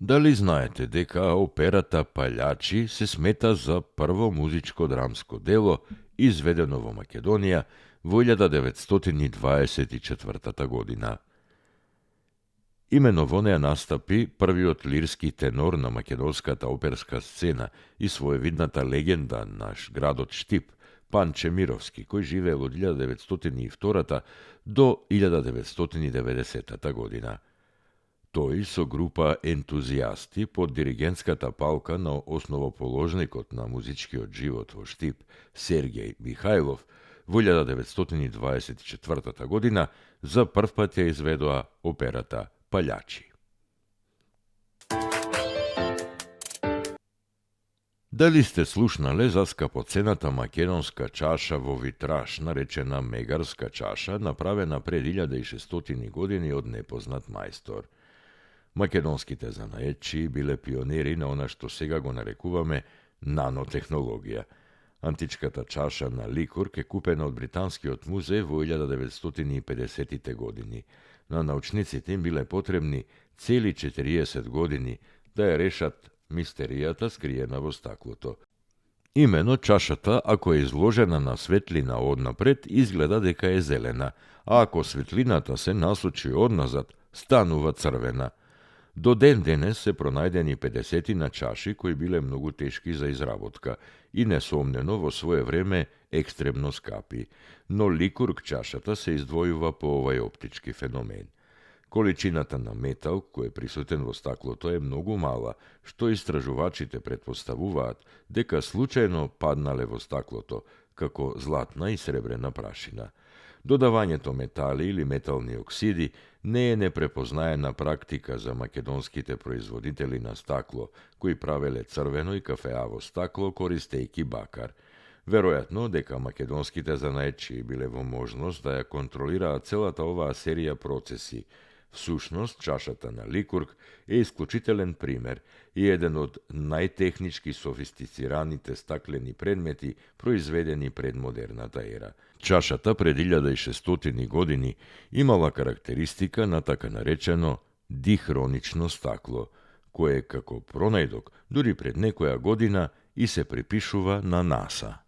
Дали знаете дека операта Палјачи се смета за прво музичко-драмско дело изведено во Македонија во 1924 година? Имено во неа настапи првиот лирски тенор на македонската оперска сцена и своевидната легенда наш градот Штип, Панче Мировски, кој живеел од 1902 до 1990 година. Тој со група ентузијасти под диригентската палка на основоположникот на музичкиот живот во Штип, Сергеј Михајлов, во 1924 година за прв пат ја изведоа операта Палјачи. Дали сте слушнале за скапоцената македонска чаша во витраж, наречена мегарска чаша, направена пред 1600 години од непознат мајстор? Македонските занаетчи биле пионери на она што сега го нарекуваме нанотехнологија. Античката чаша на Ликург е купена од Британскиот музеј во 1950 години. На научниците им биле потребни цели 40 години да ја решат мистеријата скриена во стаклото. Имено чашата, ако е изложена на светлина однапред, изгледа дека е зелена, а ако светлината се насочи одназад, станува црвена. До ден денес се пронајдени 50 на чаши кои биле многу тешки за изработка и несомнено во свое време екстремно скапи, но Ликург чашата се издвојува по овај оптички феномен. Количината на метал кој е присутен во стаклото е многу мала, што истражувачите претпоставуваат дека случајно паднале во стаклото, како златна и сребрена прашина. Додавањето метали или метални оксиди не е непрепознаена практика за македонските производители на стакло, кои правеле црвено и кафеаво стакло користејќи бакар. Веројатно дека македонските занаетчи биле во можност да ја контролираат целата оваа серија процеси. Всушност, чашата на Ликург е исклучителен пример и еден од најтехнички софистицираните стаклени предмети произведени пред модерната ера. Чашата пред 1600 години имала карактеристика на така наречено дихронично стакло, кое како пронајдок дури пред некоја година и се припишува на НАСА.